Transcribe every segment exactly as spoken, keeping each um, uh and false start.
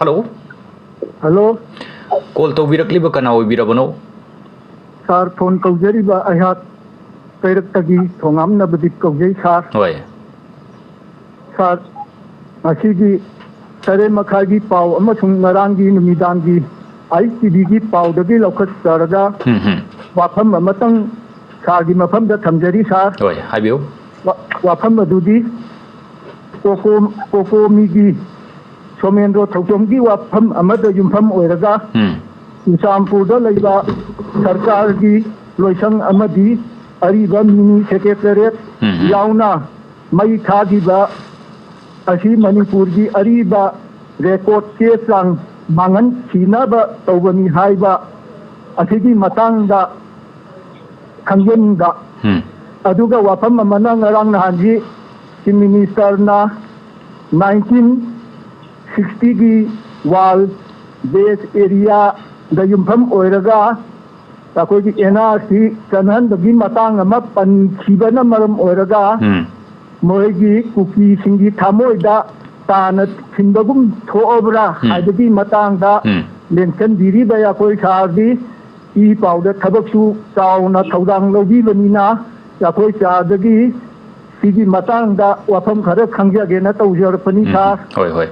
Hello. Hello. Call ꯇꯧꯕꯤꯔꯛꯂꯤꯕ ꯀꯅꯥ ꯑꯣꯏꯕꯤꯔꯕꯅꯣ? ꯁꯥꯔ, phone ꯀꯧꯖꯔꯤꯕ ꯑꯩꯍꯥꯛ ꯀꯩꯔꯛꯇꯒꯤ ꯊꯣꯉꯥꯝ ꯅꯕꯗꯤꯞ ꯀꯧꯖꯩ, ꯁꯥꯔ꯫ ꯍꯣꯏ꯫ ꯁꯥꯔ, ꯉꯁꯤꯒꯤ ꯇꯔꯦꯠ ꯃꯈꯥꯏꯒꯤ ꯄꯥꯎ ꯑꯃꯁꯨꯡ ꯉꯔꯥꯡꯒꯤ ꯅꯨꯃꯤꯗꯥꯡꯒꯤ ꯑꯥꯏ ꯇꯤ ꯚꯤꯒꯤ ꯄꯥꯎꯗꯒꯤ ꯂꯧꯈꯠꯆꯔꯒ ꯎꯝ, ꯎꯝ꯫ ꯋꯥꯐꯝ ꯑꯃꯇꯪ ꯁꯥꯔꯒꯤ ꯃꯐꯝꯗ ꯊꯝꯖꯔꯤ, ꯁꯥꯔ꯫ ꯍꯣꯏ, ꯍꯥꯏꯕꯤꯌꯨ꯫ ꯋꯥ-, ꯋꯥꯐꯝ ꯑꯗꯨꯗꯤ ꯀꯣꯀꯣ-, ꯀꯣꯀꯣꯃꯤꯒꯤ ꯁꯣꯃꯦꯟꯗ꯭ꯔꯣ ꯊꯧꯆꯣꯝꯒꯤ ꯋꯥꯐꯝ ꯑꯃꯗ ꯌꯨꯝꯐꯝ ꯑꯣꯏꯔꯒ ꯎꯝ꯫ ꯆꯨꯔꯆꯥꯟꯄꯨꯔꯗ ꯂꯩꯕ ꯁꯔꯀꯥꯔꯒꯤ ꯂꯣꯏꯁꯪ ꯑꯃꯗꯤ ꯑꯔꯤꯕ ꯃꯤꯅꯤ ꯁꯦꯀ꯭ꯔꯦꯇꯔꯤꯌꯦꯠ ꯎꯝ, ꯎꯝ꯫ ꯌꯥꯎꯅ ꯃꯩ ꯊꯥꯈꯤꯕ ꯑꯁꯤ ꯃꯅꯤꯄꯨꯔꯒꯤ ꯑꯔꯤꯕ ꯔꯦꯀꯣꯔꯗ ꯆꯦ ꯆꯥꯡ ꯃꯥꯡꯍꯟ ꯊꯤꯅꯕ ꯇꯧꯕꯅꯤ ꯍꯥꯏꯕ ꯑꯁꯤꯒꯤ ꯃꯇꯥꯡꯗ ꯈꯪꯖꯅꯤꯡꯕ꯫ ꯎꯝ꯫ ꯑꯗꯨꯒ ꯋꯥꯐꯝ ꯑꯃꯅ, ꯉꯔꯥꯡ ꯅꯍꯥꯟꯒꯤ ꯆꯤꯐ ꯃꯤꯅꯤꯁꯇꯔꯅ ꯅꯥꯏꯟꯇꯤꯟ ꯁꯤꯛꯁꯇꯤꯒꯤ ꯋꯥꯜ ꯕꯦꯁ ꯑꯦꯔꯤꯌꯥꯗ ꯌꯨꯝꯐꯝ ꯑꯣꯏꯔꯒ ꯑꯩꯈꯣꯏꯒꯤ ꯑꯦꯟ ꯑꯥꯔ ꯁꯤ ꯆꯠꯅꯍꯟꯕꯒꯤ ꯃꯇꯥꯡ ꯑꯃ ꯄꯟꯈꯤꯕꯅ ꯃꯔꯝ ꯑꯣꯏꯔꯒ ꯎꯝ꯫ ꯃꯣꯏꯒꯤ ꯀꯨꯀꯤꯁꯤꯡꯒꯤ ꯊꯃꯣꯏꯗ ꯇꯥꯅ ꯊꯤꯟꯕꯒꯨꯝ ꯊꯣꯛꯑꯕ꯭ꯔꯥ ꯎꯝ꯫ ꯍꯥꯏꯕꯒꯤ ꯃꯇꯥꯡꯗ ꯎꯝ꯫ ꯂꯦꯡꯁꯟꯕꯤꯔꯤꯕ ꯑꯩꯈꯣꯏ ꯁꯥꯔꯗꯤ ꯏ ꯄꯥꯎꯗ ꯊꯕꯛꯁꯨ ꯆꯥꯎꯅ ꯊꯧꯗꯥꯡ ꯂꯧꯕꯤꯕꯅꯤꯅ ꯑꯩꯈꯣꯏ ꯁꯥꯔꯗꯒꯤ ꯁꯤꯒꯤ ꯃꯇꯥꯡꯗ ꯋꯥꯐꯝ ꯈꯔ ꯈꯪꯖꯒꯦꯅ ꯇꯧꯖꯔꯛꯄꯅꯤ, ꯎꯝ, ꯁꯥꯔ꯫ ꯍꯣꯏ, ꯍꯣꯏ꯫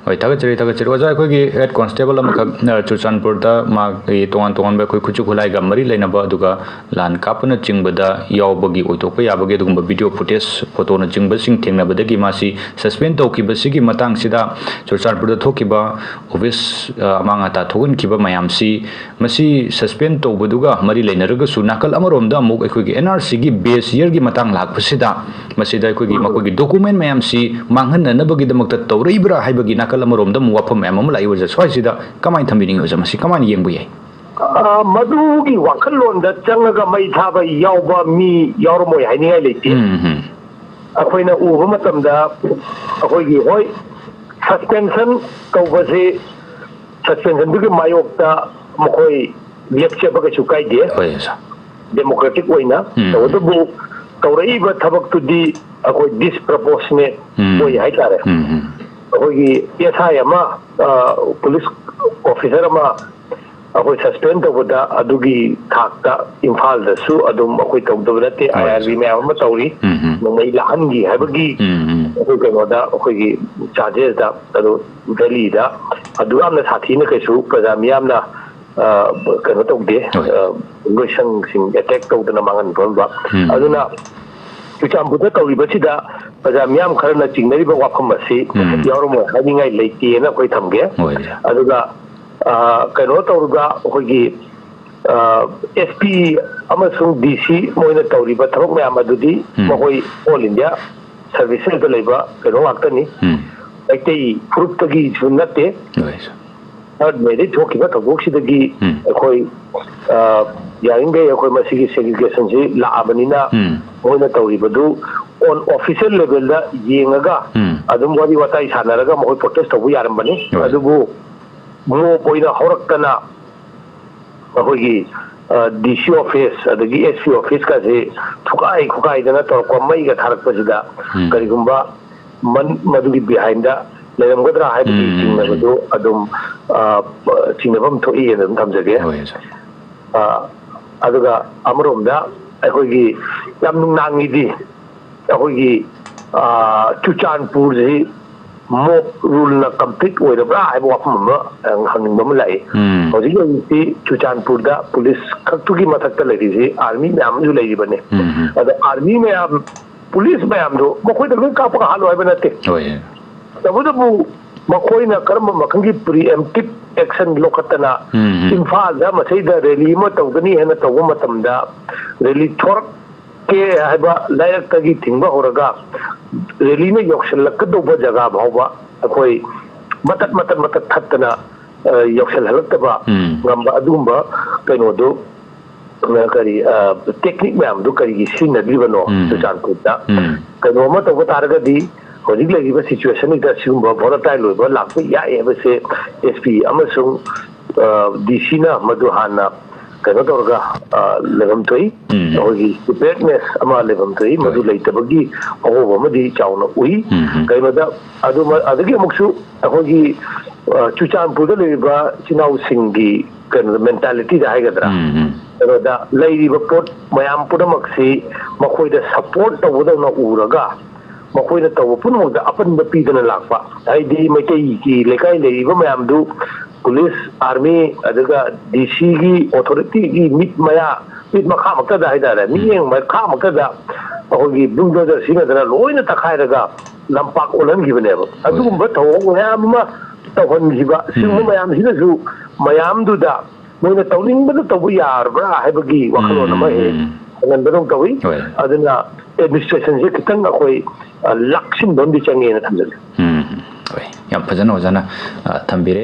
ꯍꯣꯏ, ꯊꯥꯒꯠꯆꯔꯤ, ꯊꯥꯒꯠꯆꯔꯤ꯫ ꯑꯣꯖꯥ, ꯑꯩꯈꯣꯏꯒꯤ ꯍꯦꯗ ꯀꯣꯟꯁꯇꯦꯕꯜ ꯑꯃꯈꯛ, ꯑ, ꯆꯨꯔꯆꯥꯟꯄꯨꯔꯗ ꯃꯥꯒꯤ ꯇꯣꯉꯥꯟ ꯇꯣꯉꯥꯟꯕ ꯑꯩꯈꯣꯏ ꯈꯨꯠꯁꯨ ꯈꯨꯠꯂꯥꯏꯒ ꯃꯔꯤ ꯂꯩꯅꯕ, ꯑꯗꯨꯒ ꯂꯥꯟ ꯀꯥꯞꯄꯅꯆꯤꯡꯕꯗ ꯌꯥꯎꯕꯒꯤ ꯑꯣꯏꯊꯣꯛꯄ ꯌꯥꯕꯒꯤ ꯑꯗꯨꯒꯨꯝꯕ ꯚꯤꯗꯤꯑꯣ ꯐꯨꯇꯦꯖ, ꯐꯣꯇꯣꯅꯆꯤꯡꯕꯁꯤꯡ ꯊꯦꯡꯅꯕꯗꯒꯤ ꯃꯥꯁꯤ ꯁꯁꯄꯦꯟ ꯇꯧꯈꯤꯕꯁꯤꯒꯤ ꯃꯇꯥꯡꯁꯤꯗ ꯆꯨꯔꯆꯥꯟꯄꯨꯔꯗ ꯊꯣꯛꯈꯤꯕ ꯑꯣꯐꯤꯁ, ꯑ, ꯑꯃꯥꯡ ꯑꯇꯥ ꯊꯣꯛꯍꯟꯈꯤꯕ ꯃꯌꯥꯝꯁꯤ ꯃꯁꯤ ꯁꯁꯄꯦꯟ ꯇꯧꯕꯗꯨꯒ ꯃꯔꯤ ꯂꯩꯅꯔꯒꯁꯨ ꯅꯥꯀꯜ ꯑꯃꯔꯣꯝꯗ ꯑꯃꯨꯛ ꯑꯩꯈꯣꯏꯒꯤ ꯑꯦꯟ ꯑꯥꯔ ꯁꯤꯒꯤ ꯕꯦꯁ ꯌꯔꯒꯤ ꯃꯇꯥꯡ ꯂꯥꯛꯄꯁꯤꯗ ꯃꯁꯤꯗ ꯑꯩꯈꯣꯏꯒꯤ ꯃꯈꯣꯏꯒꯤ ꯗꯣꯀꯨꯃꯦꯟ ꯃꯌꯥꯝꯁꯤ ꯃꯥꯡꯍꯟꯅꯅꯕꯒꯤꯗꯃꯛꯇ ꯇꯧꯔꯛꯏꯕ꯭ꯔꯥ ꯍꯥꯏꯕꯒꯤ ꯅꯥꯀꯜ ꯑꯃꯔꯣꯝꯗ ꯑꯃꯨꯛ ꯋꯥꯐꯝ ꯃꯌꯥꯝ ꯑꯃ ꯂꯥꯛꯏ꯫ ꯑꯣꯖꯥ, ꯁ꯭ꯋꯥꯏꯁꯤꯗ ꯀꯃꯥꯏꯅ ꯊꯝꯕꯤꯅꯤꯡꯉꯤ? ꯑꯣꯖꯥ, ꯃꯁꯤ ꯀꯃꯥꯏꯅ ꯌꯦꯡꯕ ꯌꯥꯏ? ꯑ, ꯃꯗꯨꯒꯤ ꯋꯥꯈꯜꯂꯣꯟꯗ ꯆꯪꯉꯒ ꯃꯩ ꯊꯥꯕ ꯌꯥꯎꯕ ꯃꯤ ꯌꯥꯎꯔꯝꯃꯣꯏ ꯍꯥꯏꯅꯤꯡꯉꯥꯏ ꯂꯩꯇꯦ꯫ ꯎꯝ, ꯎꯝ꯫ ꯑꯩꯈꯣꯏꯅ ꯎꯕ ꯃꯇꯝꯗ ꯑꯩꯈꯣꯏꯒꯤ, ꯍꯣꯏ, ꯁꯁꯄꯦꯟꯁꯟ ꯇꯧꯕꯁꯤ, ꯁꯁꯄꯦꯟꯁꯟꯗꯨꯒꯤ ꯃꯥꯌꯣꯛꯇ ꯃꯈꯣꯏ ꯂꯦꯞꯆꯕ ꯀꯩꯁꯨ ꯀꯥꯏꯗꯦ, ꯍꯣꯏ, ꯁꯥꯔ꯫ ꯗꯦꯃꯣꯀ꯭ꯔꯦꯇꯤꯛ ꯑꯣꯏꯅ꯫ ꯎꯝ꯫ ꯇꯧꯕꯇꯕꯨ ꯇꯧꯔꯛꯏꯕ ꯊꯕꯛꯇꯨꯗꯤ ꯑꯩꯈꯣꯏ ꯗꯤꯁꯄ꯭ꯔꯄꯣꯔꯁꯅꯦꯠ ꯎꯝ꯫ ꯑꯣꯏ ꯍꯥꯏꯇꯥꯔꯦ꯫ ꯎꯝ, ꯎꯝ꯫ ꯑꯩꯈꯣꯏꯒꯤ ꯑꯦꯁ ꯑꯥꯏ ꯑꯃ, ꯄꯨꯂꯤꯁ ꯑꯣꯐꯤꯁꯥꯔ ꯑꯃ ꯑꯩꯈꯣꯏ ꯁꯁꯄꯦꯟ ꯇꯧꯕꯗ ꯑꯗꯨꯒꯤ ꯊꯥꯛꯇ ꯏꯝꯐꯥꯜꯗꯁꯨ ꯑꯗꯨꯝ ꯑꯩꯈꯣꯏ ꯇꯧꯗꯕ ꯅꯠꯇꯦ꯫ ꯑꯥꯏ ꯑꯥꯔ ꯕꯤ ꯃꯌꯥꯝ ꯑꯃ ꯇꯧꯔꯤ꯫ ꯎꯝ, ꯎꯝ꯫ ꯅꯣꯡꯃꯩ ꯂꯥꯛꯍꯟꯈꯤ ꯍꯥꯏꯕꯒꯤ ꯎꯝ, ꯎꯝ꯫ ꯑꯩꯈꯣꯏ ꯀꯩꯅꯣꯗ, ꯑꯩꯈꯣꯏꯒꯤ ꯆꯥꯔꯖꯦꯁꯇ ꯑꯗꯨ ꯗꯦꯜꯂꯤꯗ ꯑꯗꯨ ꯌꯥꯝꯅ ꯁꯥꯊꯤꯅ ꯀꯩꯁꯨ ꯄ꯭ꯔꯖꯥ ꯃꯤꯌꯥꯝꯅ, ꯑ, ꯀꯩꯅꯣ ꯇꯧꯗꯦ꯫ ꯍꯣꯏ꯫ ꯑ, ꯂꯣꯏꯁꯪꯁꯤꯡ ꯑꯦꯇꯦꯛ ꯇꯧꯗꯅ ꯃꯥꯡꯍꯟ ꯈꯣꯠꯍꯟꯕ꯫ ꯎꯝ꯫ ꯑꯗꯨꯅ ꯆꯨꯔꯆꯥꯟꯄꯨꯔꯗ ꯇꯧꯔꯤꯕꯁꯤꯗ ꯄ꯭ꯔꯖꯥ ꯃꯤꯌꯥꯝ ꯈꯔꯅ ꯆꯤꯡꯅꯔꯤꯕ ꯋꯥꯐꯝ ꯑꯁꯤ ꯎꯝ꯫ ꯌꯥꯎꯔꯝꯃꯣꯏ ꯍꯥꯏꯅꯤꯡꯉꯥꯏ ꯂꯩꯇꯦꯅ ꯑꯩꯈꯣꯏ ꯊꯝꯒꯦ꯫ ꯍꯣꯏ꯫ ꯑꯗꯨꯒ, ꯑ, ꯀꯩꯅꯣ ꯇꯧꯔꯒ ꯑꯩꯈꯣꯏꯒꯤ, ꯑ, ꯑꯦꯁ ꯄꯤ ꯑꯃꯁꯨꯡ ꯗꯤ ꯁꯤ ꯃꯣꯏꯅ ꯇꯧꯔꯤꯕ ꯊꯕꯛ ꯃꯌꯥꯝ ꯑꯗꯨꯗꯤ ꯎꯝ꯫ ꯃꯈꯣꯏ ꯑꯣꯜ ꯏꯟꯗꯤꯌꯥ ꯁꯔꯚꯤꯁꯦꯁꯇ ꯂꯩꯕ ꯀꯩꯅꯣ ꯉꯥꯛꯇꯅꯤ꯫ ꯎꯝ꯫ ꯃꯩꯇꯩ ꯐꯨꯔꯨꯞꯇꯒꯤꯁꯨ ꯅꯠꯇꯦ꯫ ꯍꯣꯏ꯫ ꯊꯥꯔꯠ ꯃꯦꯗꯒꯤ ꯊꯣꯛꯈꯤꯕ ꯊꯧꯗꯣꯛꯁꯤꯗꯒꯤ ꯎꯝ꯫ ꯑꯩꯈꯣꯏ, ꯑ, ꯌꯥꯔꯤꯈꯩ ꯑꯩꯈꯣꯏ ꯃꯁꯤꯒꯤ ꯁꯦꯒ꯭ꯔꯤꯒꯦꯁꯟꯁꯤ ꯂꯥꯛꯑꯕꯅꯤꯅ ꯎꯝ꯫ ꯃꯣꯏꯅ ꯇꯧꯔꯤꯕꯗꯨ ꯑꯣꯟ ꯑꯣꯐꯤꯁꯤꯌꯦꯜ ꯂꯦꯚꯦꯜꯗ ꯌꯦꯡꯉꯒ ꯎꯝ꯫ ꯑꯗꯨꯝ ꯋꯥꯔꯤ ꯋꯥꯇꯥꯏ ꯁꯥꯟꯅꯔꯒ ꯃꯈꯣꯏ ꯄ꯭ꯔꯣꯇꯦꯁ ꯇꯧꯕ ꯌꯥꯔꯝꯕꯅꯤ꯫ ꯍꯣꯏ꯫ ꯑꯗꯨꯕꯨ ꯃꯣꯞ ꯑꯣꯏꯅ ꯍꯧꯔꯛꯇꯅ ꯑꯩꯈꯣꯏꯒꯤ, ꯑ, ꯗꯤ ꯁꯤ ꯑꯣꯐꯤꯁ ꯑꯗꯒꯤ ꯑꯦꯁ ꯄꯤ ꯑꯣꯐꯤꯁꯀꯁꯦ ꯊꯨꯒꯥꯏ ꯈꯨꯒꯥꯏꯗꯅ ꯇꯧꯔꯛꯄ ꯃꯩꯒ ꯊꯥꯔꯛꯄꯁꯤꯗ ꯎꯝ꯫ ꯀꯔꯤꯒꯨꯝꯕ ꯃꯟ-, ꯃꯗꯨꯒꯤ ꯕꯤꯍꯥꯏꯟꯗ ꯂꯩꯔꯝꯒꯗ꯭ꯔꯥ ꯍꯥꯏꯕꯒꯤ ꯎꯝ, ꯎꯝ, ꯆꯤꯡꯅꯕꯗꯨ ꯎꯝ꯫ ꯑꯗꯨꯝ, ꯑ, ꯆꯤꯡꯅꯐꯝ ꯊꯣꯛꯏꯅ ꯑꯗꯨꯝ ꯊꯝꯖꯒꯦ꯫ ꯍꯣꯏ, ꯁꯥꯔ꯫ ꯑ, ꯑꯗꯨꯒ ꯑꯃꯔꯣꯝꯗ ꯑꯩꯈꯣꯏꯒꯤ ꯌꯥꯝ ꯅꯨꯡꯅꯥꯡꯉꯤꯗꯤ ꯑꯩꯈꯣꯏꯒꯤ, ꯑ, ꯆꯨꯔꯆꯥꯟꯄꯨꯔꯁꯤ ꯃꯣꯞ ꯔꯨꯜꯅ ꯀꯝꯄ꯭ꯂꯤꯠ ꯑꯣꯏꯔꯕ꯭ꯔꯥ ꯍꯥꯏꯕ ꯋꯥꯐꯝ ꯑꯃ, ꯑ, ꯍꯪꯅꯤꯡꯕ ꯑꯃ ꯂꯥꯛꯏ꯫ ꯎꯝ꯫ ꯍꯧꯖꯤꯛ ꯍꯧꯖꯤꯛꯇꯤ ꯆꯨꯔꯆꯥꯟꯄꯨꯔꯗ ꯄꯨꯂꯤꯁ ꯈꯛꯇꯨꯒꯤ ꯃꯊꯛꯇ ꯂꯩꯔꯤꯁꯤ ꯑꯥꯔꯃꯤ ꯃꯌꯥꯝ ꯑꯃꯁꯨ ꯂꯩꯔꯤꯕꯅꯤ꯫ ꯎꯝ, ꯎꯝ꯫ ꯑꯗꯣ ꯑꯥꯔꯃꯤ ꯃꯌꯥꯝ, ꯄꯨꯂꯤꯁ ꯃꯌꯥꯝꯗꯣ ꯃꯈꯣꯏꯗ ꯂꯣꯏ ꯀꯥꯞꯄꯒ ꯍꯥꯠꯂꯣ ꯍꯥꯏꯕ ꯅꯠꯇꯦ꯫ ꯍꯣꯏ꯫ ꯇꯧꯕꯇꯕꯨ ꯃꯈꯣꯏꯅ ꯀꯔꯝꯕ ꯃꯈꯜꯒꯤ ꯄ꯭ꯔꯤ ꯑꯦꯝꯇꯤꯞ ꯑꯦꯛꯁꯟ ꯂꯧꯈꯠꯇꯅ ꯎꯝ, ꯎꯝ꯫ ꯏꯝꯐꯥꯜꯗ ꯃꯁꯤꯗ ꯔꯦꯂꯤ ꯑꯃ ꯇꯧꯒꯅꯤ ꯍꯥꯏꯅ ꯇꯧꯕ ꯃꯇꯝꯗ ꯔꯦꯂꯤ ꯊꯣꯔꯛꯀꯦ ꯍꯥꯏꯕ ꯂꯥꯏꯔꯛꯇꯒꯤ ꯊꯤꯡꯕ ꯍꯧꯔꯒ ꯔꯦꯂꯤꯅ ꯌꯧꯁꯤꯜꯂꯛꯀꯗꯧꯕ ꯖꯒꯥ ꯐꯥꯎꯕ ꯑꯩꯈꯣꯏ ꯃꯇꯠ ꯃꯇꯠ ꯃꯇꯠ ꯊꯠꯇꯅ, ꯑ, ꯌꯧꯁꯤꯜꯍꯜꯂꯛꯇꯕ ꯎꯝ꯫ ꯉꯝꯕ ꯑꯗꯨꯒꯨꯝꯕ ꯀꯩꯅꯣꯗꯨ, ꯑ, ꯀꯔꯤ, ꯑ, ꯇꯦꯛꯅꯤꯛ ꯃꯌꯥꯝꯗꯨ ꯀꯔꯤꯒꯤ ꯁꯤꯖꯤꯟꯅꯗ꯭ꯔꯤꯕꯅꯣ ꯎꯝ꯫ ꯆꯨꯔꯆꯥꯟꯄꯨꯔꯗ? ꯎꯝ꯫ ꯀꯩꯅꯣ ꯑꯃ ꯇꯧꯕ ꯇꯥꯔꯒꯗꯤ ꯍꯧꯖꯤꯛ ꯂꯩꯔꯤꯕ ꯁꯤꯆꯨꯋꯦꯁꯟꯁꯤꯗ ꯁꯤꯒꯨꯝꯕ ꯚꯣꯂꯥꯇꯥꯏꯜ ꯑꯣꯏꯕ ꯂꯥꯛꯄ ꯌꯥꯏ ꯍꯥꯏꯕꯁꯦ ꯑꯦꯁ ꯄꯤ ꯑꯃꯁꯨꯡ, ꯑ, ꯗꯤ ꯁꯤꯅ ꯃꯗꯨ ꯍꯥꯟꯅ ꯀꯩꯅꯣ ꯇꯧꯔꯒ, ꯑ, ꯂꯩꯐꯝ ꯊꯣꯛꯏ꯫ ꯎꯝ꯫ ꯑꯩꯈꯣꯏꯒꯤ preparedness ꯑꯃ ꯂꯩꯐꯝ ꯊꯣꯛꯏ꯫ ꯃꯗꯨ ꯍꯣꯏ꯫ ꯂꯩꯇꯕꯒꯤ ꯑꯍꯣꯕ ꯑꯃꯗꯤ ꯆꯥꯎꯅ ꯎꯏ꯫ ꯎꯝ, ꯎꯝ꯫ ꯀꯩꯅꯣꯗ, ꯑꯗꯨꯃ-, ꯑꯗꯒꯤ ꯑꯃꯨꯛꯁꯨ ꯑꯩꯈꯣꯏꯒꯤ, ꯑ, ꯆꯨꯔꯆꯥꯟꯄꯨꯔꯗ ꯂꯩꯔꯤꯕ ꯏꯆꯤꯟ ꯏꯅꯥꯎꯁꯤꯡꯒꯤ ꯀꯩꯅꯣꯗ, mentalityꯗ ꯍꯥꯏꯒꯗ꯭ꯔꯥ? ꯎꯝ, ꯎꯝ꯫ ꯀꯩꯅꯣꯗ ꯂꯩꯔꯤꯕ ꯄꯣꯠ ꯃꯌꯥꯝ ꯄꯨꯝꯅꯃꯛꯁꯤ ꯃꯈꯣꯏꯗ support ꯇꯧꯕꯗꯧꯅ ꯎꯔꯒ, ꯃꯈꯣꯏꯅ ꯇꯧꯕ ꯄꯨꯝꯅꯃꯛꯇ ꯑꯄꯟꯕ ꯄꯤꯗꯅ ꯂꯥꯛꯄ꯫ ꯍꯥꯏꯗꯤ ꯃꯩꯇꯩꯒꯤ ꯂꯩꯀꯥꯏ ꯂꯩꯔꯤꯕ ꯃꯌꯥꯝꯗꯨ police, army, ꯑꯗꯨꯒ DCꯒꯤ authorityꯒꯤ ꯃꯤꯠ ꯃꯌꯥ, ꯃꯤꯠ ꯃꯈꯥꯃꯛꯇꯗ ꯍꯥꯏꯇꯥꯔꯦ, ꯎꯝ꯫ ꯃꯤꯠꯌꯦꯡ ꯃꯈꯥꯃꯛꯇꯗ ꯑꯩꯈꯣꯏꯒꯤ bulldozer ꯁꯤꯖꯤꯟꯅꯗꯅ ꯂꯣꯏꯅ ꯇꯛꯈꯥꯏꯔꯒ ꯂꯝꯄꯥꯛ ꯑꯣꯜꯍꯟꯈꯤꯕꯅꯦꯕ꯫ ꯍꯣꯏ꯫ ꯑꯗꯨꯒꯨꯝꯕ ꯊꯧꯑꯣꯡ ꯃꯌꯥꯝ ꯑꯃ ꯇꯧꯍꯟꯈꯤꯕ, ꯁꯤꯒꯨꯝꯕ ꯎꯝ꯫ ꯃꯌꯥꯝꯁꯤꯅꯁꯨ ꯃꯌꯥꯝꯗꯨꯗ ꯃꯣꯏꯅ ꯇꯧꯅꯤꯡꯕꯗ ꯇꯧꯕ ꯌꯥꯔꯕ꯭ꯔꯥ ꯍꯥꯏꯕꯒꯤ ꯋꯥꯈꯜꯂꯣꯟ ꯑꯃ ꯍꯦꯛ ꯎꯝ꯫ ꯈꯪꯍꯟꯕꯗꯧ ꯇꯧꯏ꯫ ꯍꯣꯏ꯫ ꯑꯗꯨꯅ administrationꯁꯦ ꯈꯤꯇꯪ ꯑꯩꯈꯣꯏ, ꯑ, ꯂꯥꯛꯁꯤꯟꯕ ꯑꯃꯗꯤ ꯆꯪꯉꯦꯅ ꯊꯝꯖꯒꯦ꯫ ꯎꯝ, ꯍꯣꯏ꯫ ꯌꯥꯝ ꯐꯖꯅ ꯑꯣꯖꯥꯅ, ꯑ, ꯊꯝꯕꯤꯔꯦ꯫